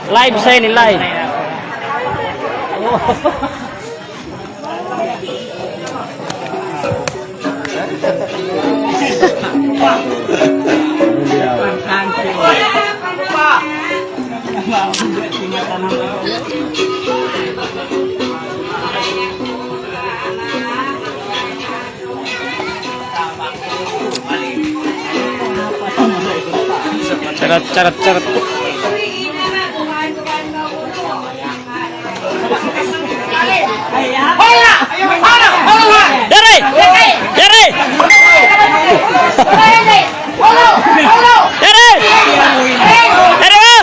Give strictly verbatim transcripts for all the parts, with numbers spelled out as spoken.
Live sa ini, live. Charat, charat, charat. Yari! Yari! Yari! Yari, ah!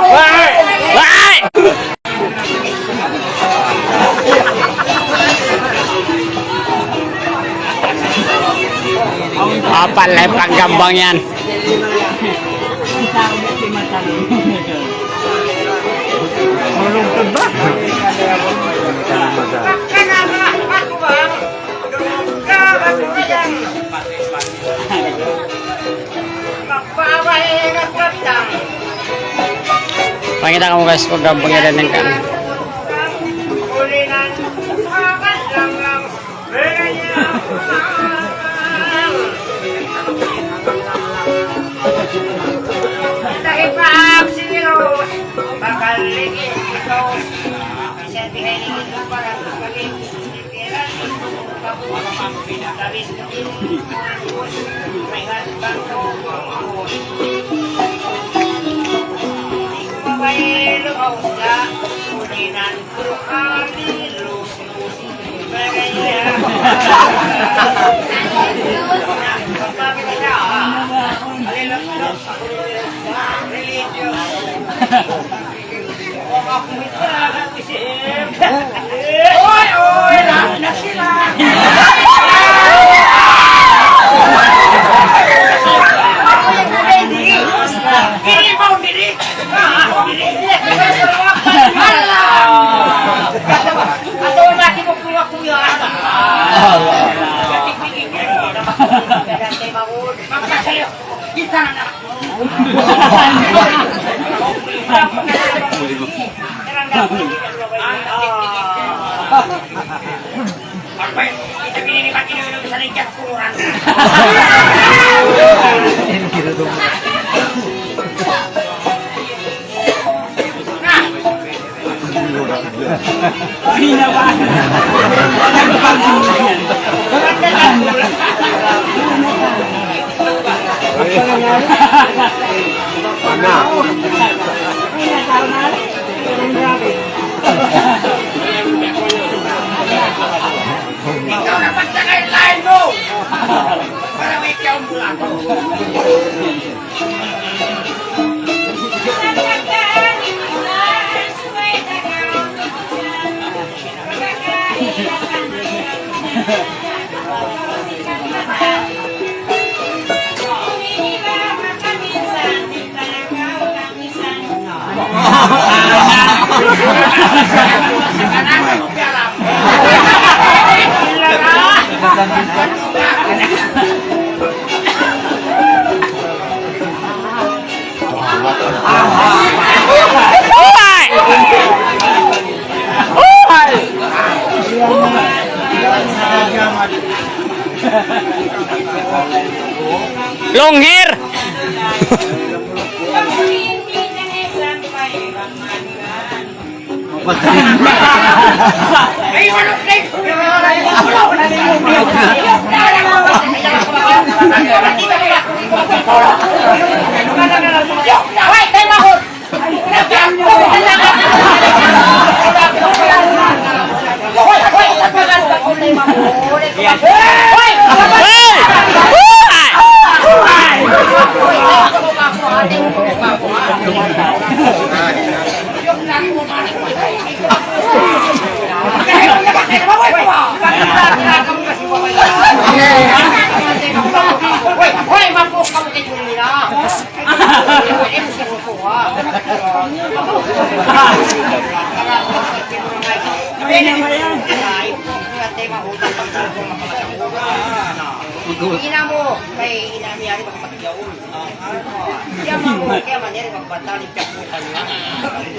Wai! Wai! Apa lagi panggambang yan? Pangita' kamu, guys, pag-, pag-, pangita' kan. Oy, oy, lahat na sila. Diri, mau diri. Alam. Atawa lagi mo po ako yan. Alam. Kita na. Ikaw na pagtagay lain mo! Para ikaw mula ko. Long hair. Ina mu, kay ina niya rin magpakyaw. Siya mamu, kaya man yan, magbatal yung piyakbutan niya.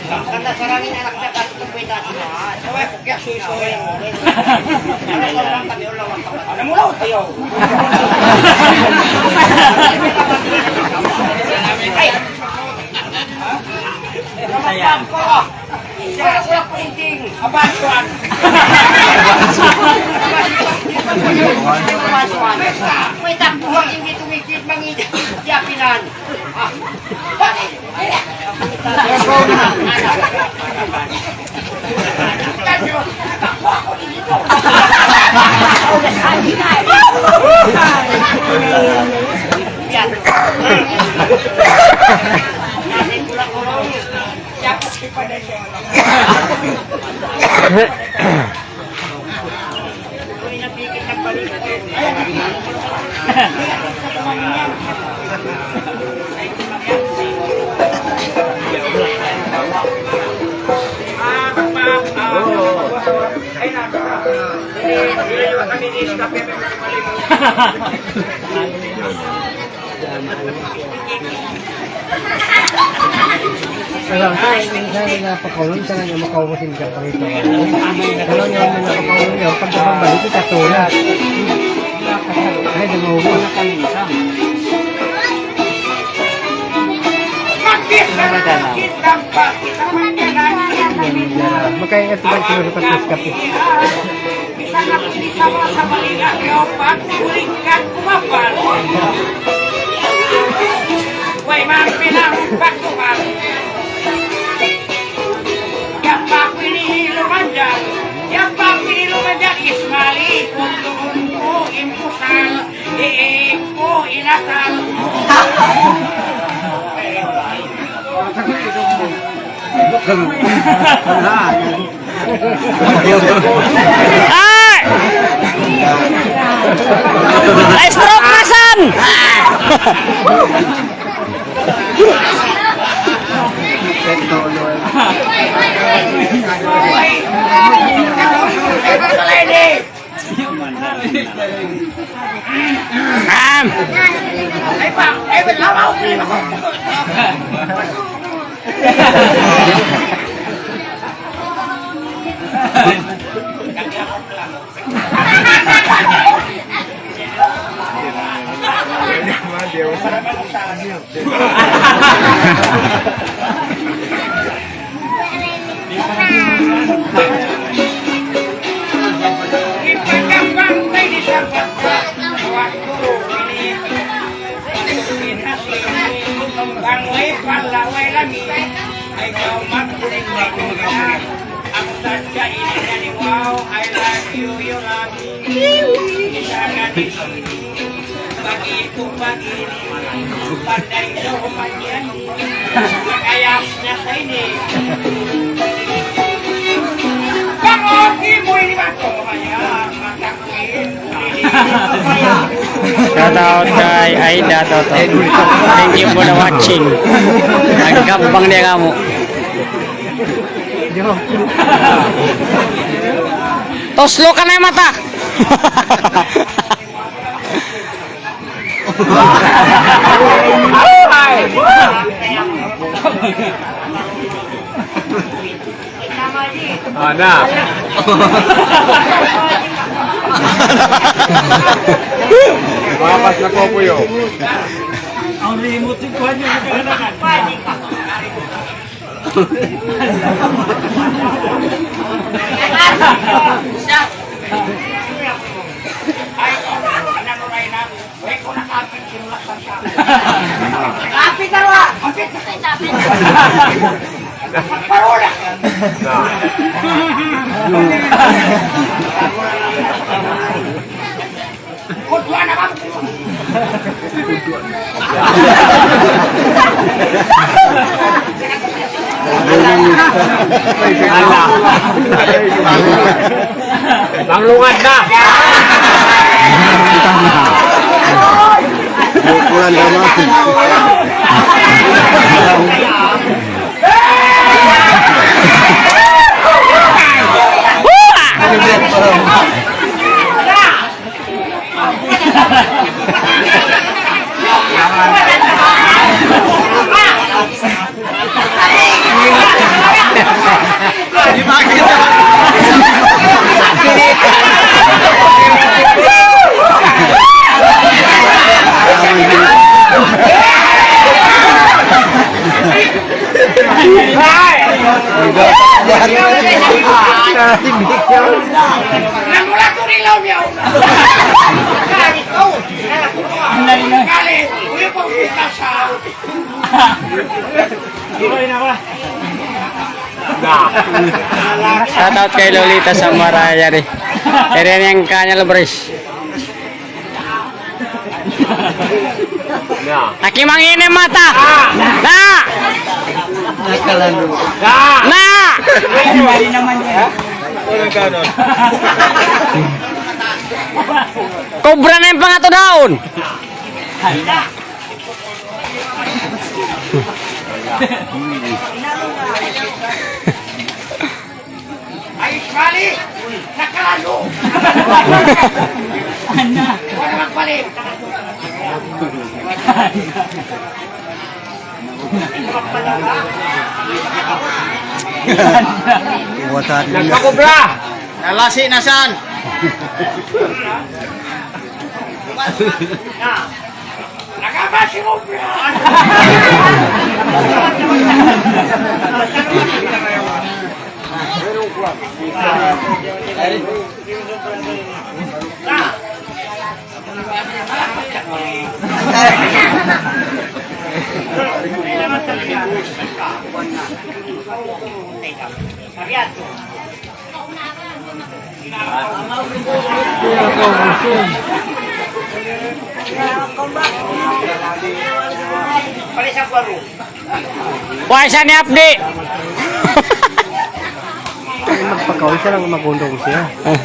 Kanda sarangin anak niya, kasi kung pwede siya. Kaya kung kaya suy-suy. Ano, wala kami, wala kami. Alam mo, ayaw. Ay! Ayan. Wala, wala ko inting. Abasuan. Abasuan. May takbuhan yung dito, may kit, mangi-, yapinan. Ah. Yan. Alam ko, minsan nga pakaulan, minsan nga makaubos yung kapangito. Ano nga, mga pakaulan yun, pagkabalik, ikatulad. Ay, di maubos. Makaingat ba sila sa pagkape? Bisan aku di sawal-sawal, ingat niyu, pag-ulikan, kumapal. Way man pinang pagkuhan. Yapa ku ini lumanjang, yapa ku ini lumanjang, ismali, kung tuun ku, impusan, iik ku, inatan. Ay! Ay, stroke na, san! Ma'am! Bang way pala, way lami. Ay, kau magkuling-kuling na. Ang sadya ini na ni wow, I love you, you love me. Isa ka di sini, pag-ipon, pag-ini, panday daw man yan. Makayas na sa ini. Bang, okay mo ini ba ito? Kaya, matak- Shout out kay Aida Toto. Thank you for the watching. Nagkabang niya nga mo. Tuslo ka na yung mata. Ana. Mapas na ko po yun. Limot si Kuan yung nagkakalakan. Kapit na, wa! Kapit na! Parola! Manglungad na. Bukulan naman. Shout out kay Lolita Samaraya ri. Iri yang kanya lubris. Aki mangini mata. Na. Na. Cobra na in pangatu daun. Ay, Ismali! Nakalayo! Wala magpalit! Nagpakubra! Nalasi na san! Wa' isab ni abdi. Magpakaul siya lang, magundong siya. Ah.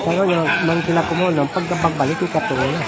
Pero yung, nang sila kumuha, nang pagkapagbalik, ikatulong na.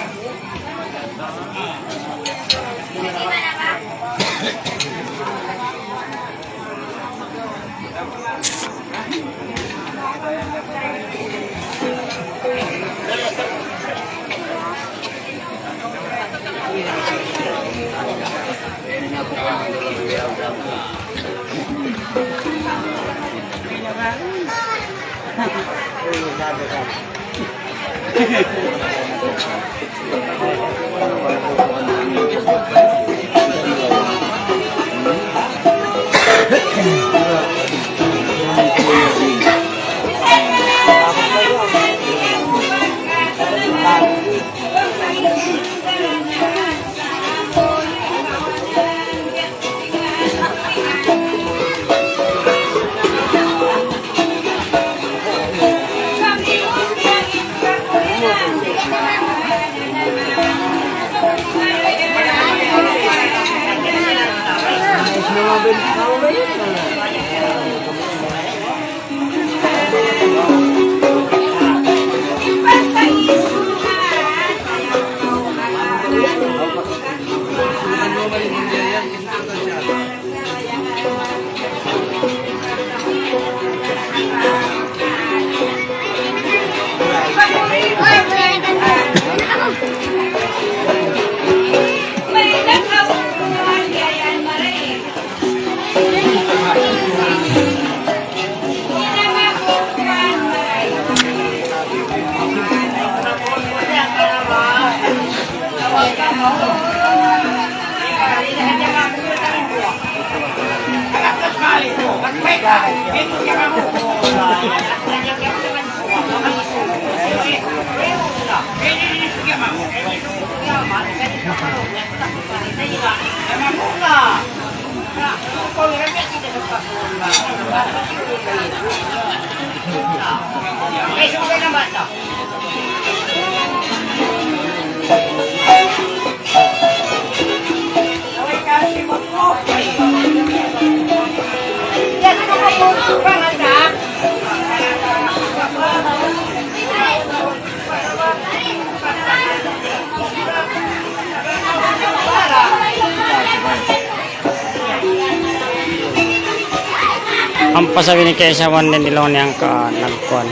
Ampa sabi ni kaisaman din dilaw niyang ka nagkuan.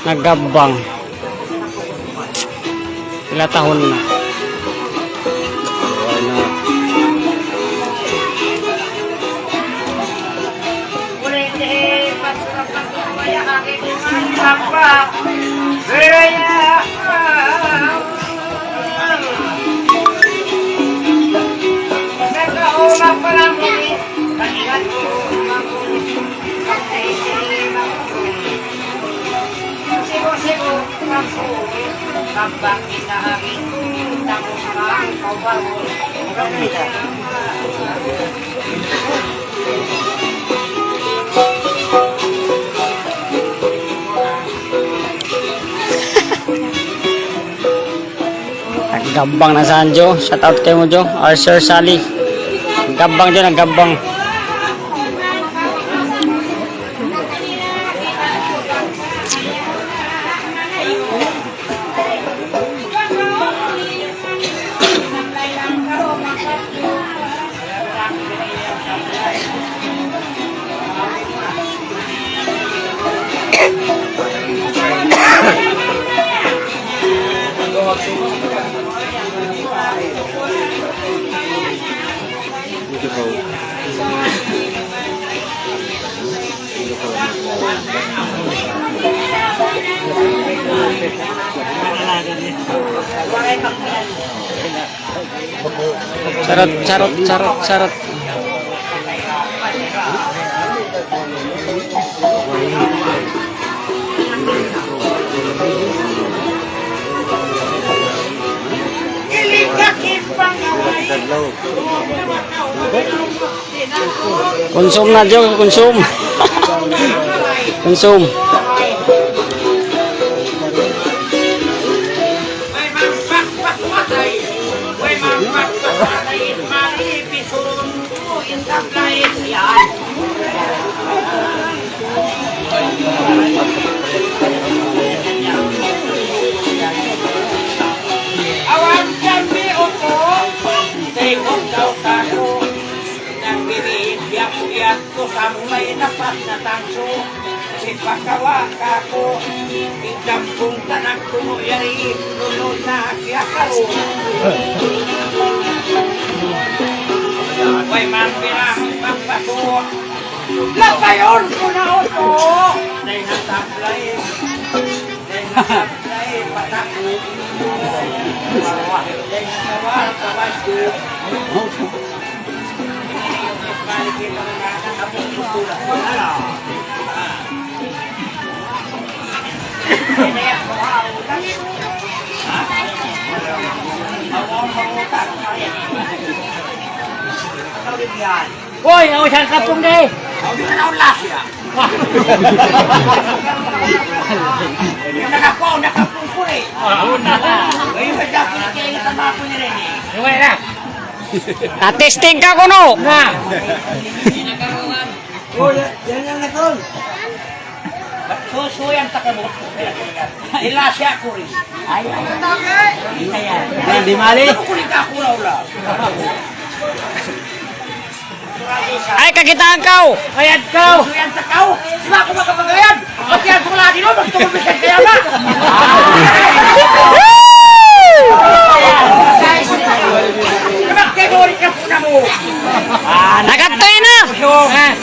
Naggabbang. Pila tahun na. Naggabbang na sa, Jo. Shout out kaymu, Jo. Arthur Sali. Naggabbang, Jo, naggabbang. Charot, charot, charot, charot. Kunsum na, Jo, kunsum. Kunsum. Awan kami upo, tengok daw kaku. Nagbibiyak-biyak ku sampay napas na tangsu. Sipakawa' kaku', in kampung tanak ku mu yari, nunun na kiyakaru. Way mampirang magpatu', lapayon ku na utu'. Day na sablay, day na sablay, pataku. Day na sawal, kawadju. Hoy, aw, saan ka pong day? Nakakuha, nakapungkul eh. Ngayon, may dapat kayo na tamako niya rin eh. Iway na. Na-testing ka kuno. Na. Oh, ya-, yan, yan, Nakol. Susuyan ta ka mo. Ila siya ko rin. Ay, ay. Isa yan. Yan, di mali. Ako rin ka, ako na ula. Ay, kakitaan kaw! Kayad kaw! Suyan ta kaw! Di ba ako makapagayad? Pati ako lagi, no? Magtungkol bisan kaya ba? Di ba kayo mo rin ka po na mo? Nakatoy na! Yung. Ah.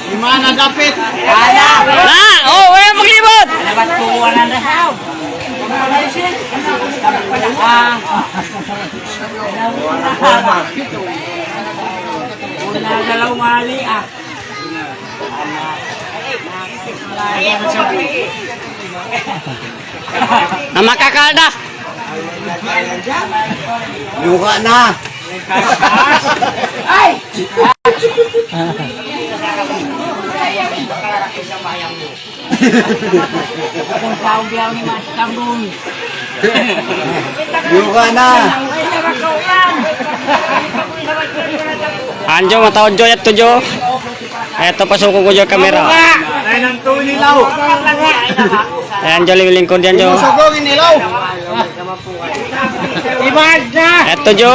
Di mana dapit? Ana! Ah! Oh, wala maglibot! Ana ba tuwa na na? Ah. Una, galaw mali, ah. Na makakal da. Yuka na. Ay! Kung tawag yan ni Mas Tambong. Yuka na. Anjo, mataud Jo, yadtu Jo. Yadtu, pasuku ku Jo kamera. Anjo, lingkud yan Jo. Yadtu Jo.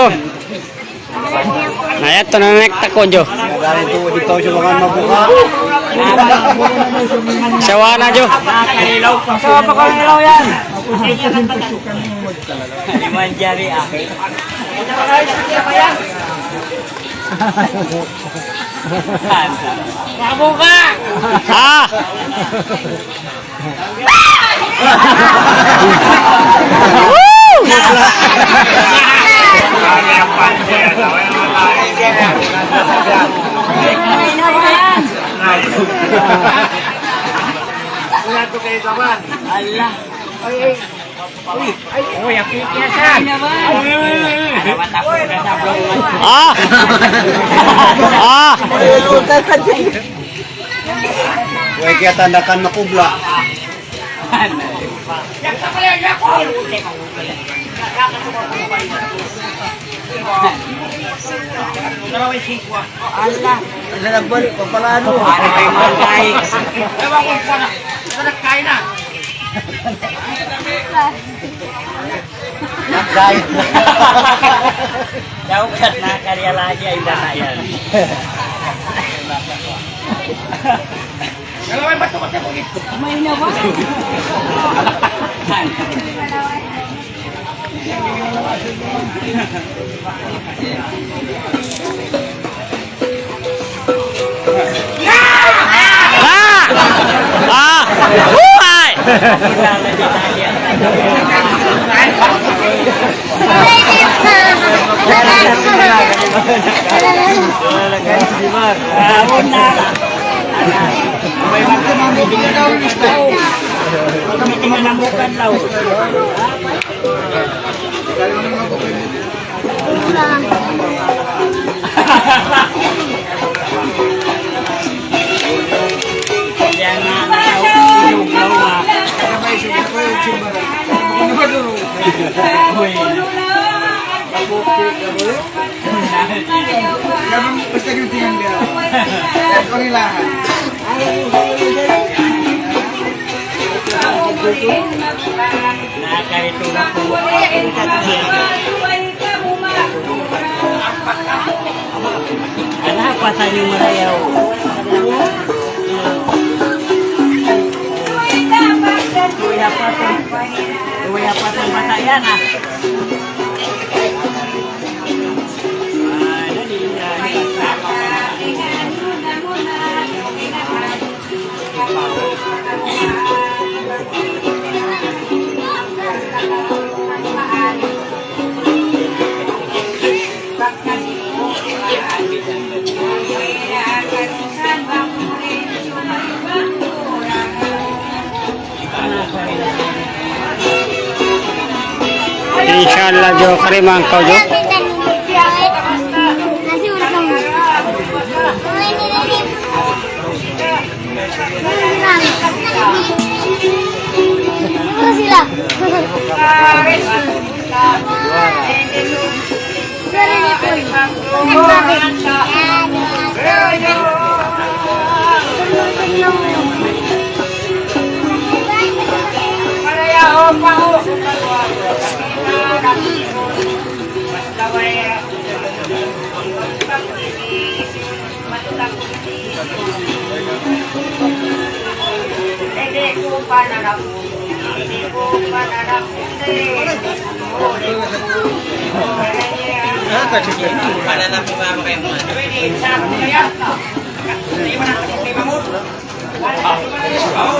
Na yadtu na nakita ku Jo. Sawa na Jo. Sawa pa kanilaw yan. Di manjari, ah. Mabuka! Ah! Allah. Uy, ang pipiyasan. Ah! Ah! Way kiyatandakan makubla. Allah. Isa nagbalik, papalaan mo. Ano ba yung mga guys? Ewan ko kung ano. Isa nagkain na. Nag-diet na. Daw ka na, kaya lagi ay dahil. Kalau may bato ko sa bukid. May nawa. Ah! Ah! Buhay! Basta yung tingin nila. Korilahan. Nakarito na po. Ano, pasan yung marayaw? Kuya, pasan. Kuya, pasan, pasan yan, ah. Insha Allah, Jo, kariman kaw, Jo. Sila.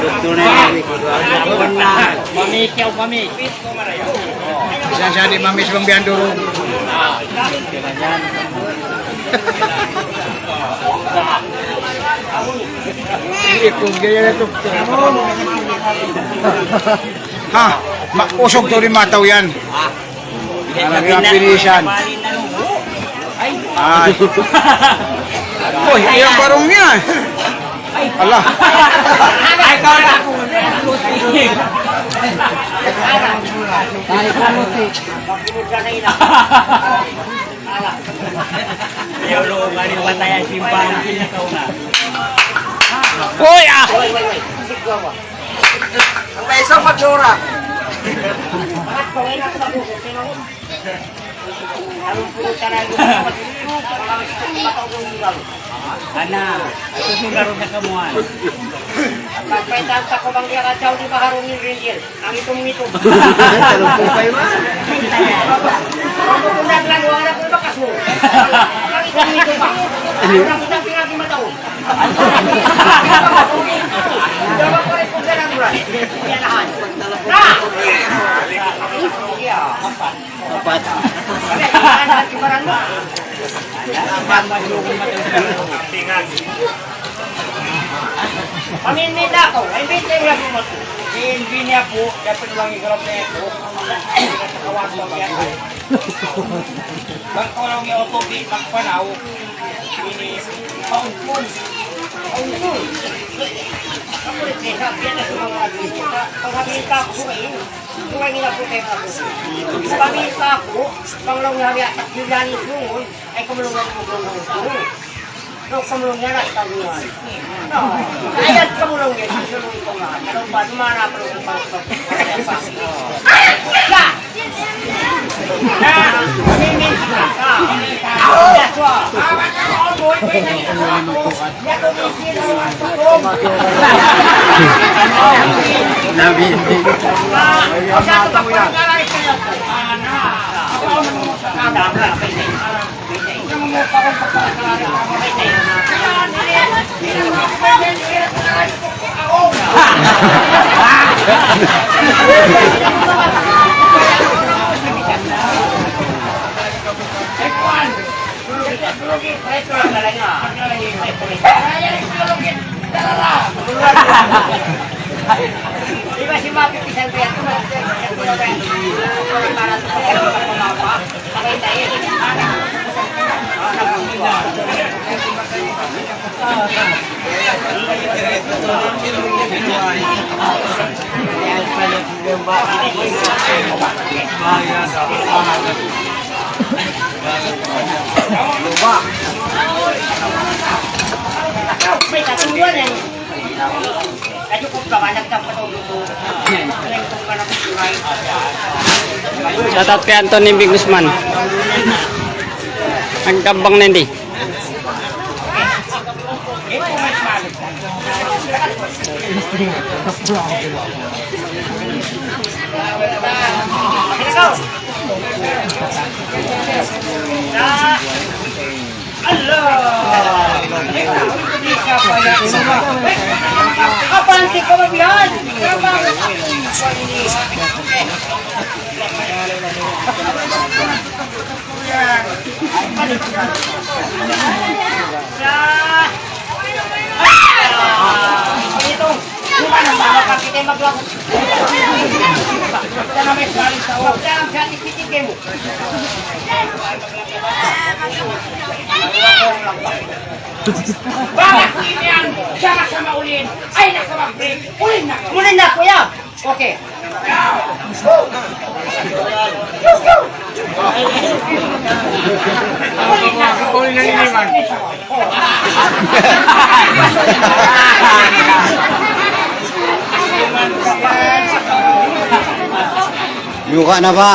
Doktor na yan. Mami, ikaw, mami. Yan siya di' mamiss bang biyan duru. Hindi ko gaya na to. Ha? Ma-, usog to rin mataw yan. Ano yung pinisan? Ay. Uy, yung barong niya. Ala. Ay, ikaw na. Ay, kamuti. Ayaw, lo, mali, patayan, simbahan, ikaw na. Uy, ah! Ang may isang magsura. Ana, susugaron na kamuan. Pagpaitan sa kubang diya ka, di maharong ni Ringgil. Ang itom-itom. Talong po kayo, ma. Ang itom-itom pa. Ang itom-itom pa. Apat. Paminit ako, ay, bitin nga po mo. Hindi niya po, dapat lang iharap na ito. Kawan pa niya. Bang ko lang yung tubig, magpanaw. Ini, paungkol. Paungkol. Ako rin, kaya sabi niya sa mga nagkikita, pag sabi niya, "Ako, eh." Kung may nila po kayo ako. Pamilya pa ako, panglaw nga rin at takbilan yung sungon, ay kumulungan mo kung sungon. No, kumulong niya lang, taguan. No, kaya kumulong niya, susunod ko nga. Ano ba, dumana pa rin ang panglaw. Ya! Na, mimin ka. That's why. Shout out kay Anthony B. Guzman. Nagkabang na hindi. Bakit ini ang sama-sama ulin? Ay, nakabagay. Ulin na. Ulin na, kuya. Okay. Ulin na. Ulin na, iniwan. Mukha na ba?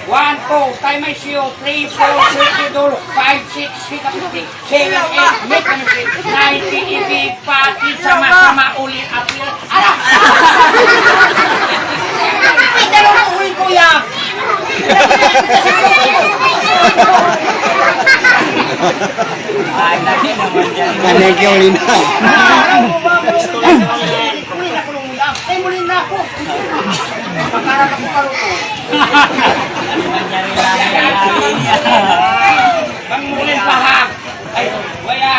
One, two, Time is you, three, four, six, five, six, six, seven, eight, nine, ten, eleven, pati sama-sama uli apil. Ala! Ay, dalawa na uli ko yan. Ano yung uli na? Uli na ko nung ulam. Ay, muli na ako. Makaharap ako kaluto. Bang mulin pahag. Ay, waya.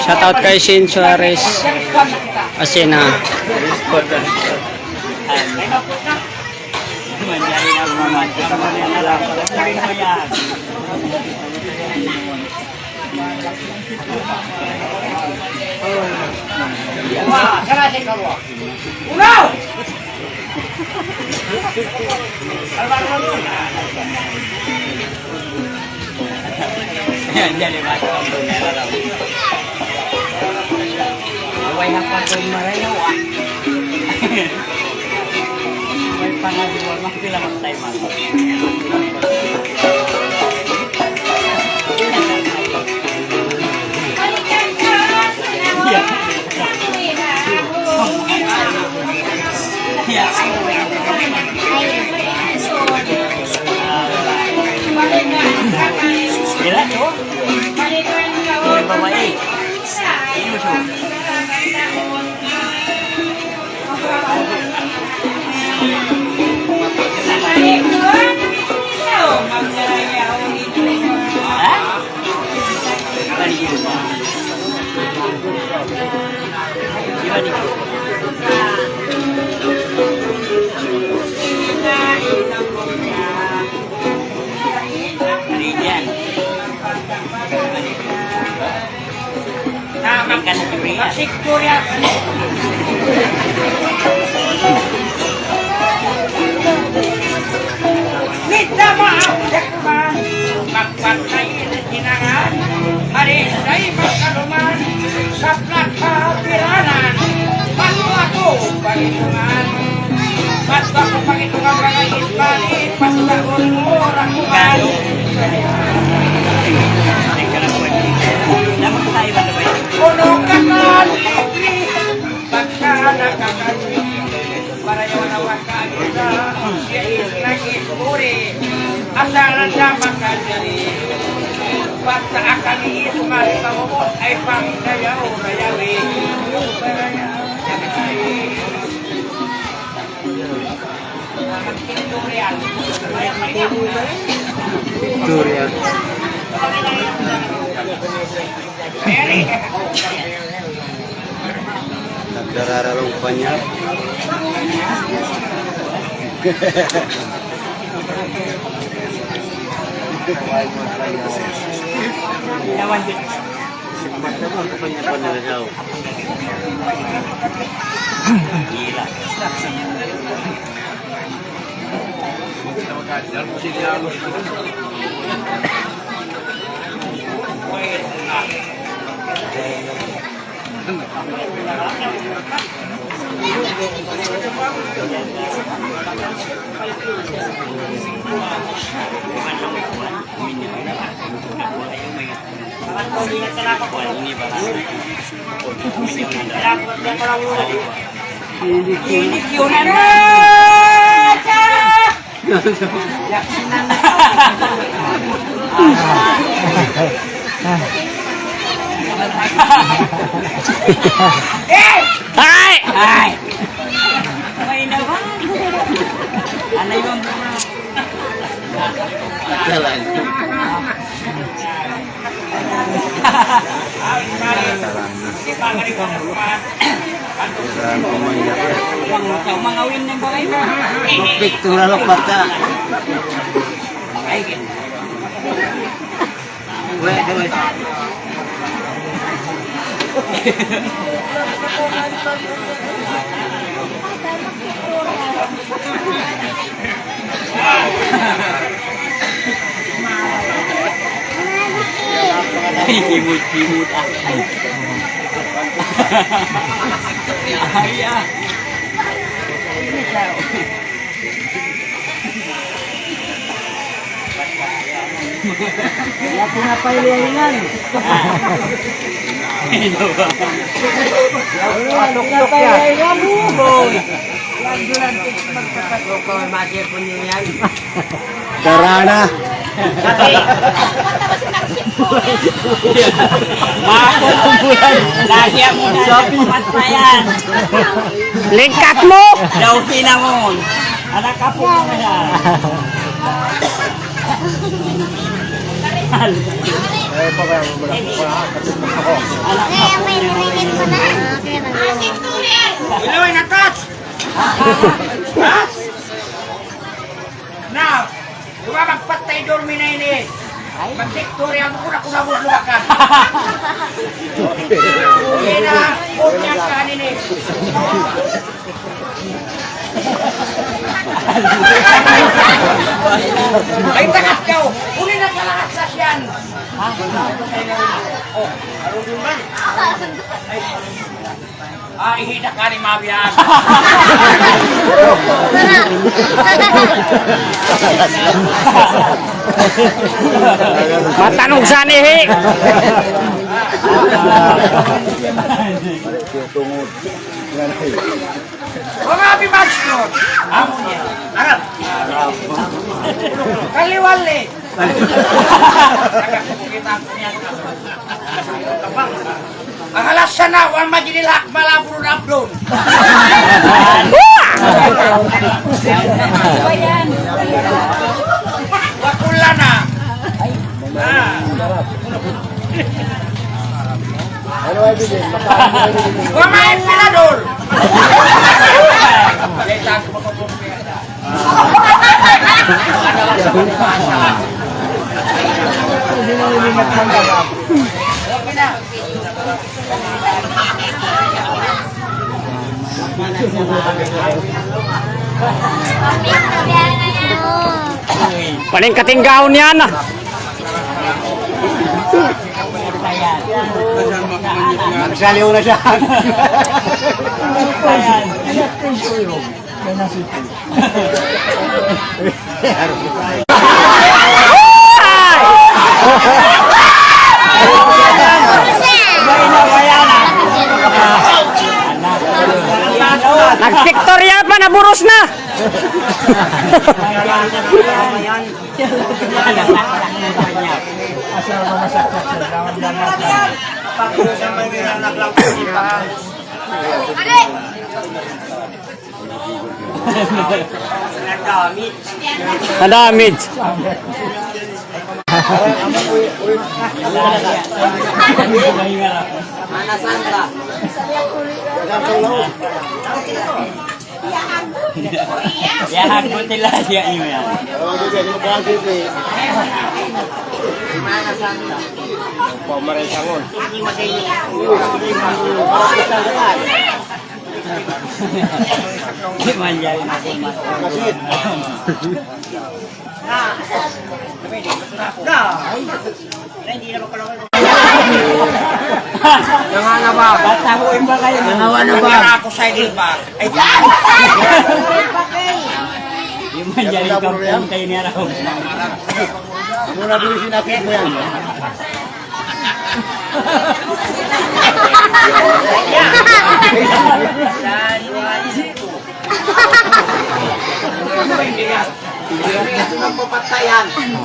Shout out kay Shane Suarez. Asina. Unaw! Yan, yan, yung mga kampo na alam. Huwag na pa ito yung marayaw, ah. Huwag pa nga, di ba? Magpila, magtay, mag- Tama ka na, Victoria. Victoria. Minta maaf, Jackman. Magpatay na hinangan. Hari, day magkaluman. Saplat kapiranan. Patu ako pangitungan. Patu ako pangitungan, mga isbali. Patu ako mura kuman. Unu ka na, pagka nakakagwi, para yaw na waka kita, siya is nag-isburi. Asal na makadiri. Pagka akali is mali kaubos, ay pangdayaw, dayawi. Durian. Nagdarara lang pa niya. Naman din. Ay! Ay! Ano yun? Jalan. Jalan. Jalan, pamanya. Picture lang, bata. Weh, weh. Himut-himut, ah. Ay, ah. Ya, pinapailingan. Pinapailingan, boy. Yan, yan, yan. Tara na. Mako ang bulan. Lagi ang muna sa pamasayan. Lingkat mu! Daw pinamun. Anak ka po na yan. Ilaw ay natas! Na, dumamagpat tayo dormi na ini. Magdiktorya mo kuna kuna mo lumakan. Yan na, huwag niya kanin eh. Ay, takat ka, oh. Uli na kalakas na siyan. Oh, arunduman. Ay. Ah, ihi' da kari mabihan. Matanug sa nihi. Mga bimasyon. Amo niya. Arap. Kaliwali. Ang halas sana, wal majidil hak malabun abdun. Wa kullana. Ah. Wa ma'in pinadul. Paling katinggaun yan. Nagsaliw na siya. Nagpictorial pa, naburos na. Nadamage. Manasan ka? Ya, aku telah siya niyo yan. Pamaresangon. Di man yan. Nangana ba? Bata ko yung bagay. Nangawa na ba? Ako sa idil ba? Ay, di man yan yung kampung kayo niya raw. Muna dulu sinakit mo yan.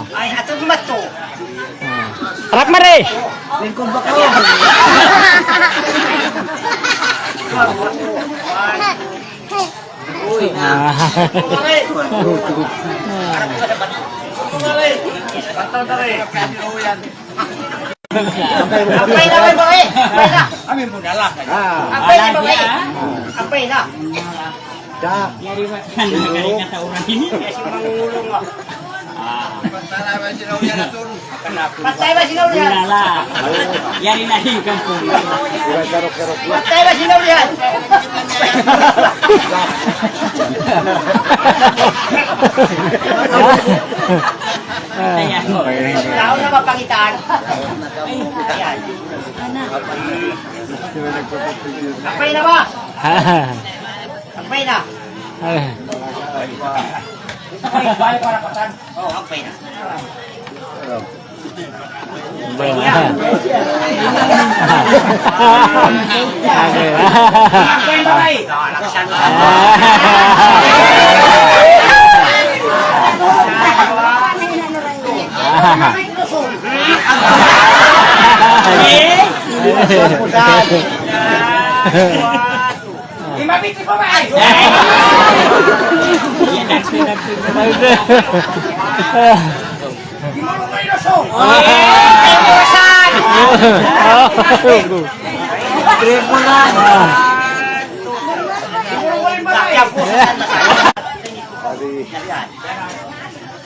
Ay, ato dumato. Harap mari! Lingkod ba kayo? Uy, na. Ah. Ampay na, bay, bay. Ampay na. Amin mo na lang. Ah. Ampay na, bay. Ampay na. Da. Yari ba? Nagkakaroon ka sa oras ini? Kasi mangulong ako. Ah. Patay ba sila ulit? Wala. Yari na yung kampung. Patay ba sila ulit? Ayan. Tao na mapangitaan. Ayan. Ampay na ba? Ampay na. Eh.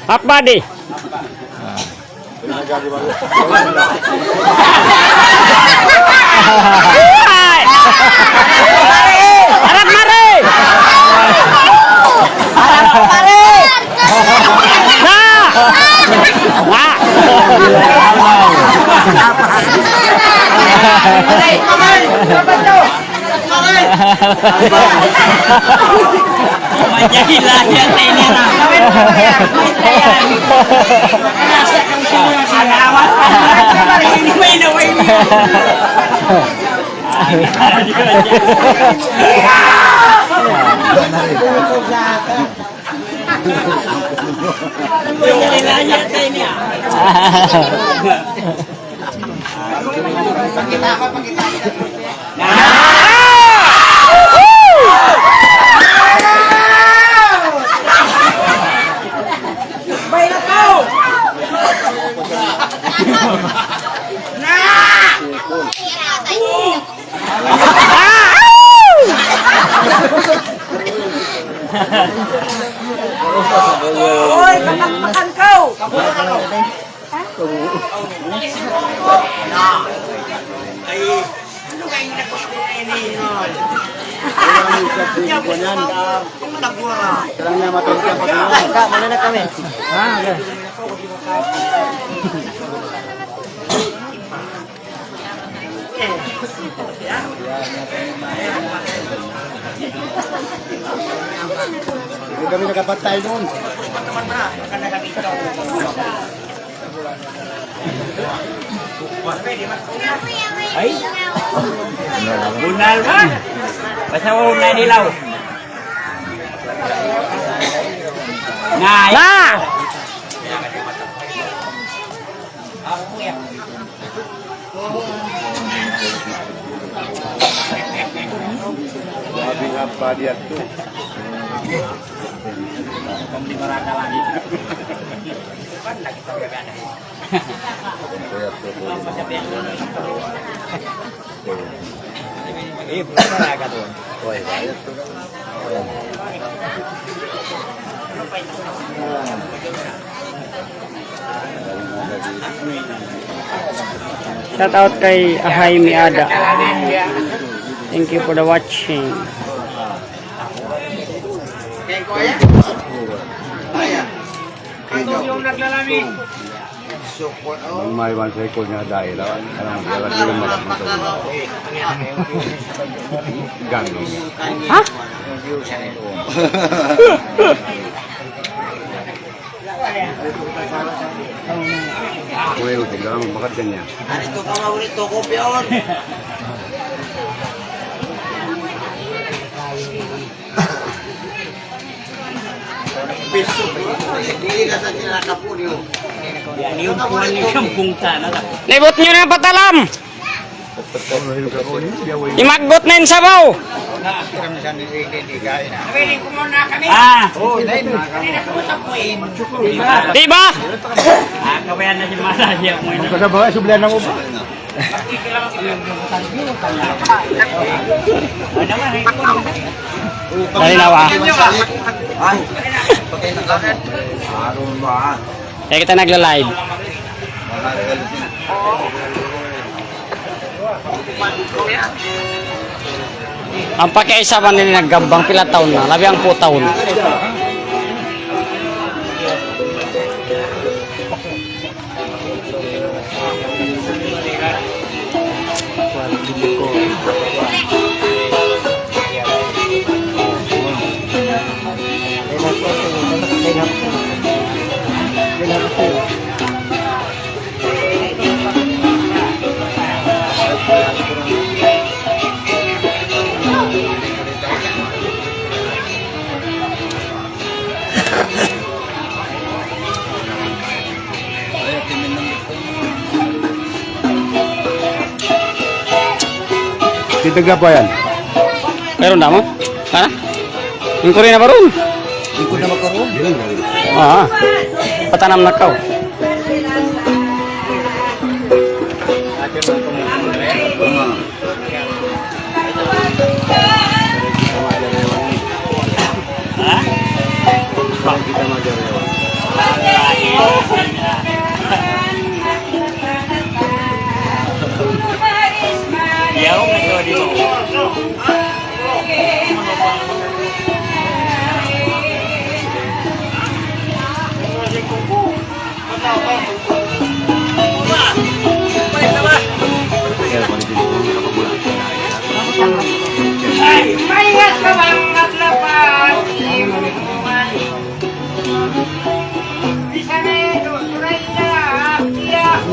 Half body. Harap mari! Harap mari! Na! Na! Manjari lahir sa ini, ha? Anak awak. Ini main apa ini? Manjari lahir sa ini, ha? Uy, kapakpakan kaw! Hindi kami nakapatay doon. Ay? Bunal ba? Basta mo na nilaw. Ngay. Na! Grabe nga pa diyan to. Eh, bukan na ka to. Shout out kay Ahay Miada. Thank you for the watching. Ang may one cycle niya dahil, ah, alam mo, talagang yung magandang gano'n. Ha? Well, tignan mo, bakit ganyan? Libut niyu na patalam! Imaggot na in sabaw! Ah! Di ba? Ah, kabayan na si Masa, siya mo yun. Magkasabay, sublihan ng upa. Dali na, wa. Kaya kita nagla-live. Ang pakiisa man nila naggambang, pila taon na, labi ang putaon. Kita gapa yan. Meron na mo? Ha? Ang kuri na ba ron? Ikut na magkaroon. Ah, patanam na kaw.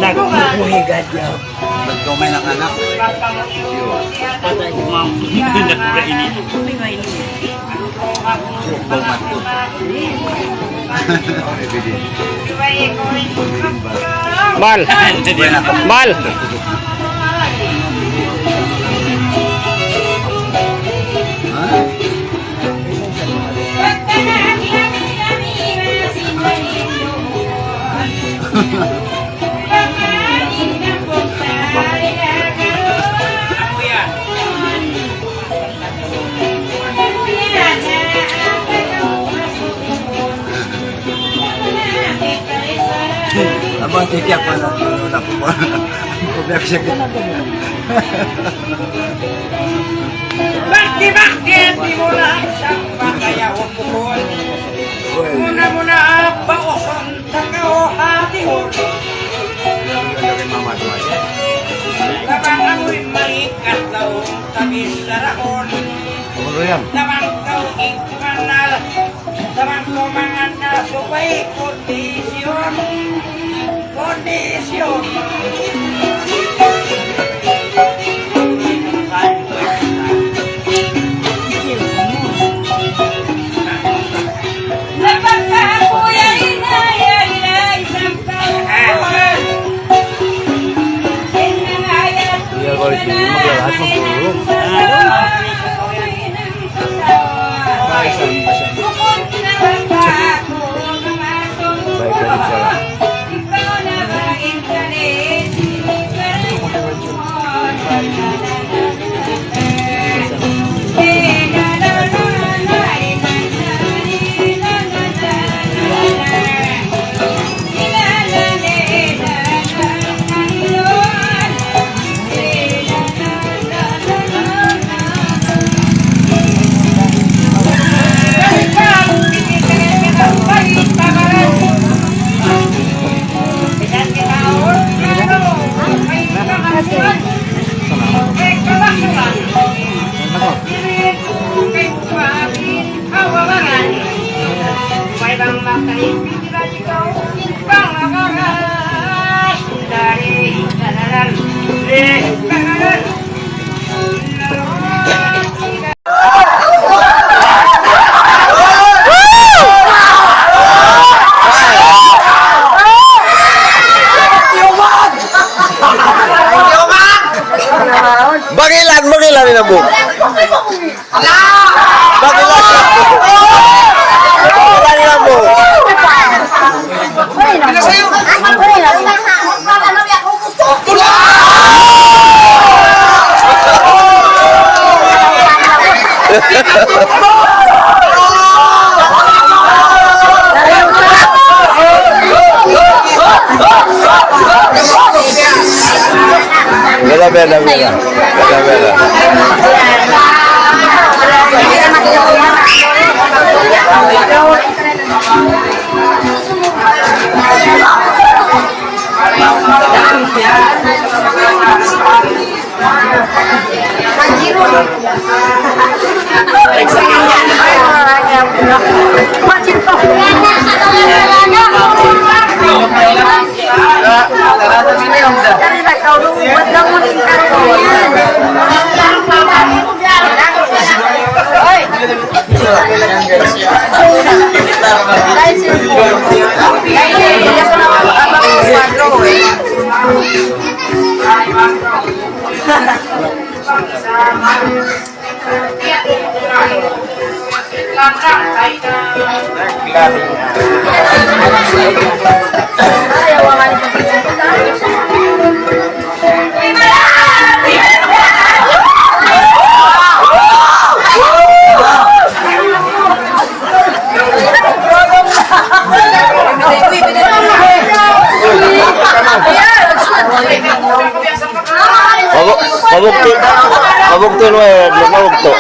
Nagkukuhigat niya. Nagkamay ng anak. Patay si ma'am. Nagkura ini. Mal. Mal. Abang, tiyak pa lang, ano na po ba? Ang problema siya. Bakti-bakti, di mo lang sa pagkaya ukol. Muna-muna, pauson. Takaw hati mo. Tabang amuy malikat laung tabis sarahon. Tabang kaw igmanal. Tabang kaw manganal subay kondisyon. Kondisyon. Iya, kalau di sini mah lahat magdulong. Baik, waalaikumsalam. Bangilan, bangilan ini, Bu. Bakit lang? Bakit lang yan, bro? Bela, bela, bela. Bela, bela. Mabuk-, mabuktu, mabuktu, Noel, mabuktu.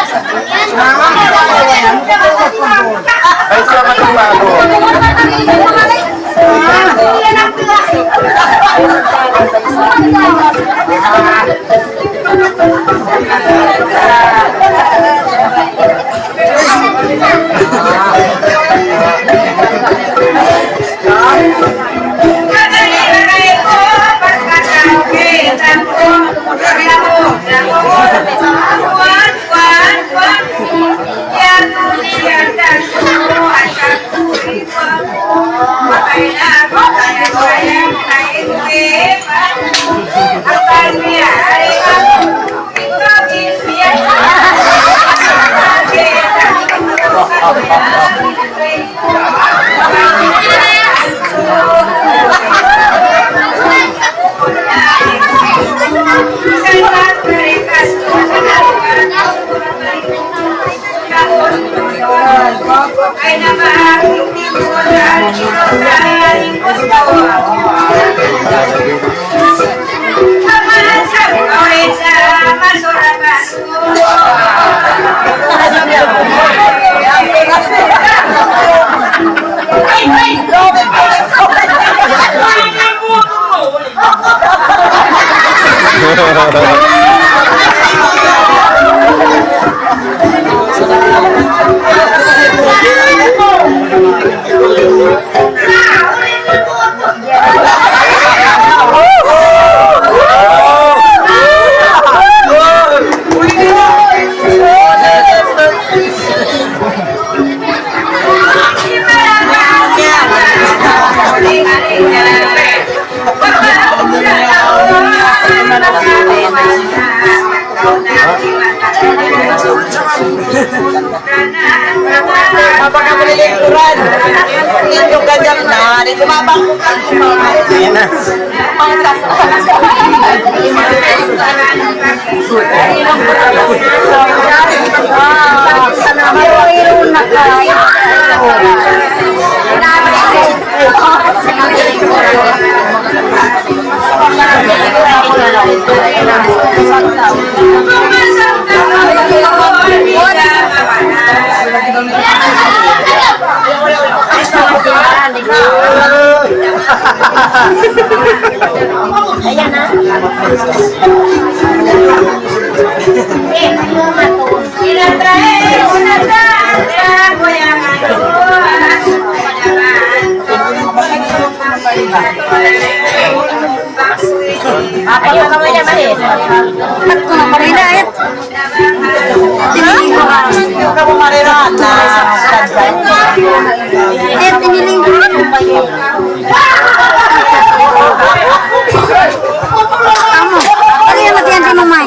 Apa kamu lilingkuran? Itu ganjang na, di tumabang. Ayan na. Ayan na. Apa na naman niya, mali? Ba't ko na pa rin, eh? Hindi ko na. Hindi ko na pa rin, ah. Eh, piniling ko na. Tama. Ano yan, matiyan si Mamay?